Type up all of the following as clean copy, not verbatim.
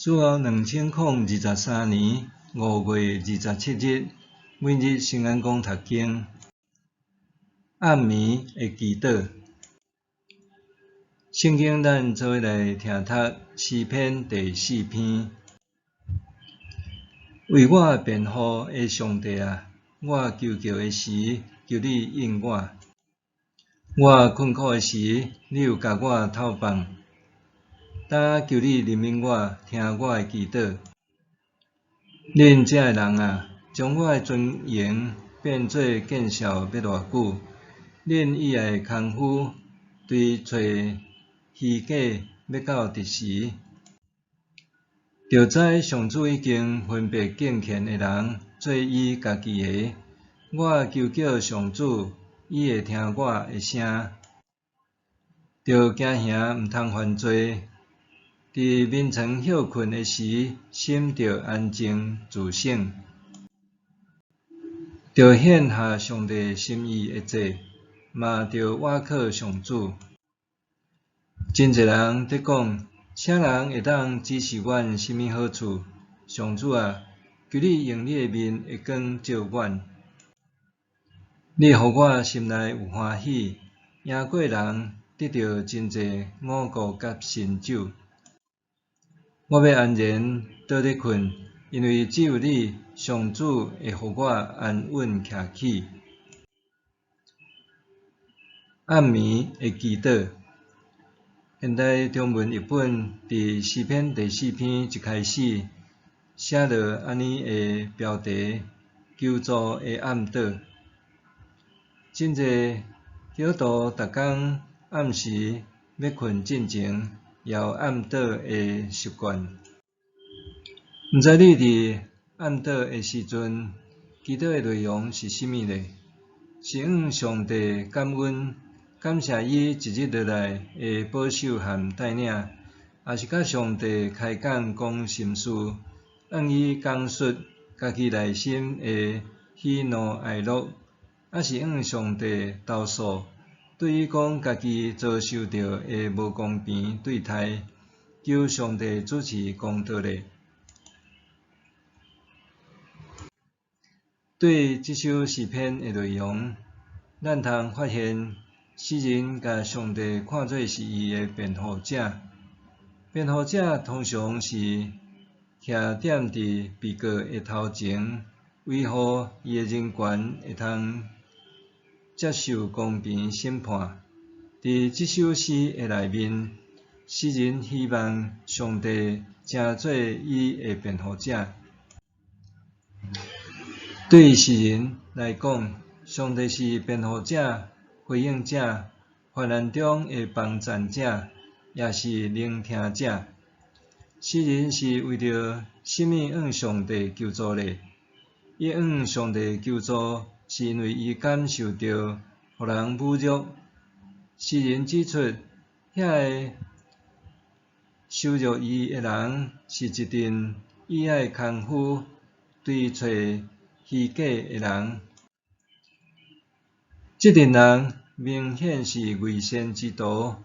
主後2023年5月27日，每日聖安講讀經，暗暝的祈禱。聖經咱做伙來聽讀詩篇第四篇。為我辯護的上帝啊，我求告的時，求你應我。我困苦的時，你有共我透放。當求你憐憫我，聽我的祈禱。恁遮的人啊，將我的尊榮變做見笑欲偌久？恁意愛的空夫追揣虛假欲到佇時？著知上主已經分別敬虔的人做伊家己的。我求叫上主，伊會聽我的聲。著驚嚇毋通犯罪。佇眠床歇睏的時，心著安靜自省。著獻合上帝心意的祭，嘛著倚靠上主。真濟人佇講，啥人會當指示阮啥物好處？上主啊，求你用你的面的光照阮。你予我心內有歡喜，贏過人得著真濟五穀佮新酒。我欲安然倒咧睏，因為只有你，上主會予我安穩徛起。暗暝的祈禱。現代中文譯本佇詩篇第四篇一開始寫落按呢的標題：求助的暗禱。真濟基督徒逐工暗時欲睏進前，也有暗禱的習慣。毋知你佇暗禱的時陣，祈禱的內容是啥物呢？是向上帝感恩，感謝伊一日落來的保守和帶領，抑是佮上帝開講講心事，向伊講述家己內心的喜怒哀樂，抑是向上帝投訴，對伊講家己遭受著的無公平對待，求上帝主持公道咧？對這首詩篇的內容，咱通發現詩人共上帝看做是伊的辯護者。辯護者通常是徛踮佇被告的頭前，維護伊的人權會通接受公平審判。佇這首詩的內面，詩人希望上帝成做伊的辯護者。對詩人來講，上帝是辯護者、回應者、患難中的幫贊者，也是聆聽者。詩人是為著啥物向上帝求助呢？伊向上帝求助，是因為伊感受著予人侮辱。詩人指出，遐個羞辱伊的人是一陣意愛空虛、追揣虛假的人。這陣人明顯是偽善之徒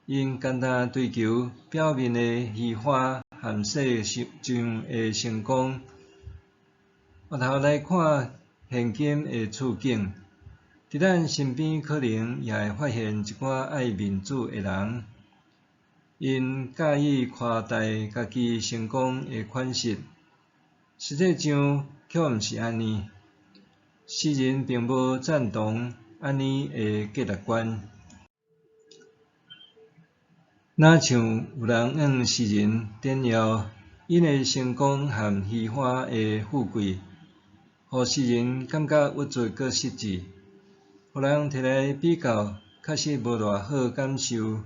，𪜶單單追求表面的虛華和世上的成功。回頭來看現今的處境，佇咱身邊可能也會發現一寡愛面子的人，𪜶佮意誇大家己成功的款式，實際上卻毋是按呢。詩人並無贊同按呢的價值觀。若像有人向詩人炫耀𪜶的成功和虛華的富貴，予詩人感覺鬱卒閣失志，予人提來比較，確實無偌好感受。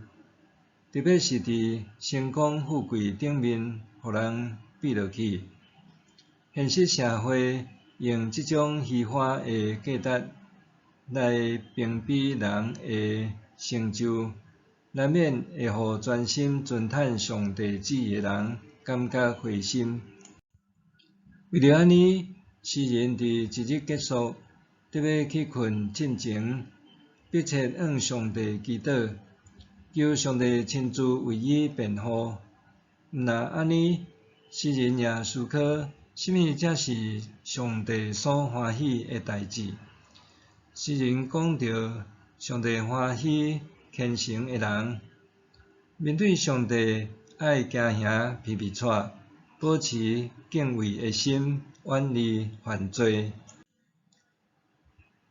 特別是佇成功富貴頂面，予人比落去。現實社會用這種虛華的價值來評比人的成就，難免會予專心遵趁上帝旨意的人感覺灰心。為著按呢，詩人佇一日結束，得欲去睏進前，迫切向上帝祈禱，求上帝親自為伊辯護。毋若按呢，诗人也思考，啥物才是上帝所歡喜的代誌。詩人講著上帝歡喜虔誠的人，面對上帝愛驚嚇皮皮掣，保持敬畏的心，遠離犯罪。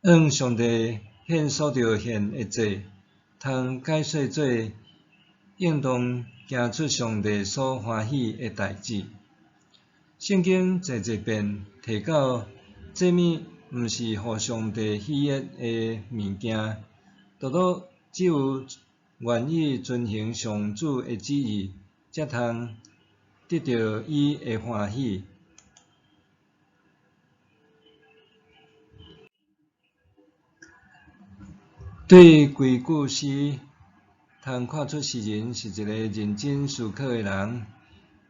向上帝獻所著獻的祭，通解說做應當行出上帝所歡喜的代誌。聖經濟濟遍提到，祭物毋是予上帝喜悅的物件，獨獨只有願意遵行上主的旨意，才通得著伊的歡喜。對規句詩，通看出詩人是一個認真思考的人，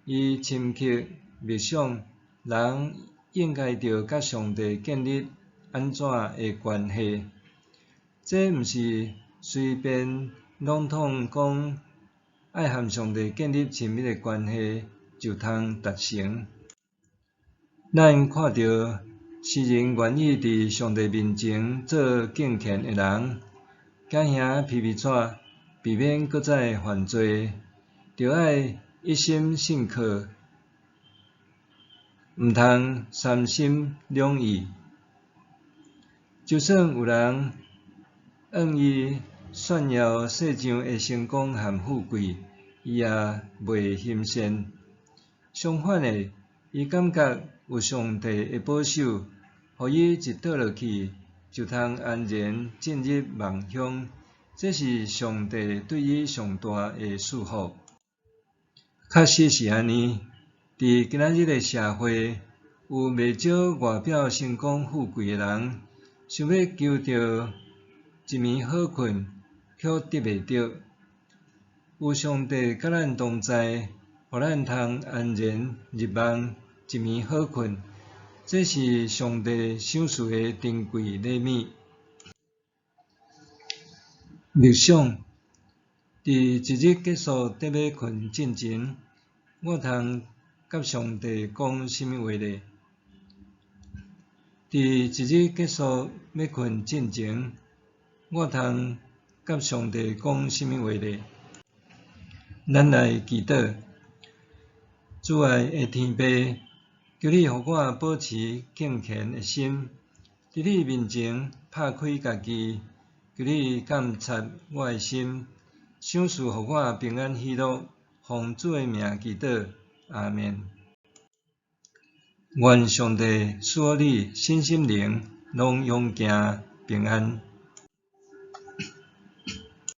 伊深刻默想人應該著佮上帝建立按怎的關係。這毋是隨便籠統講愛和上帝建立親密的關係就通達成。咱看著詩人願意佇上帝面前做敬虔的人，驚嚇皮皮掣，避免閣再犯罪，著愛一心信靠，毋通三心兩意。就算有人向伊炫耀世上的成功和富貴，伊也袂欣羨。相反的，伊感覺有上帝的保守，予伊一倒落去就通安然進入夢鄉。這是上帝對伊上大的祝福。確實是按呢，佇今仔日的社會，有袂少外表成功富貴的人，想欲求著一暝好睏，卻得袂著。有上帝佮咱同在，予咱通安然入夢，一暝好睏，這是上帝賞賜的珍貴禮物。默想，佇一日結束得欲睏進前，我通佮上帝講啥物話呢？佇一日結束欲睏進前，我通佮上帝講啥物話呢？咱來祈禱，主愛的天父，求你予我保持敬虔的心，佇你面前拍開家己，求你鑒察我的心，賞賜予我平安喜樂，奉主的名祈禱，阿們。願上帝賜予你身心靈攏勇健平安。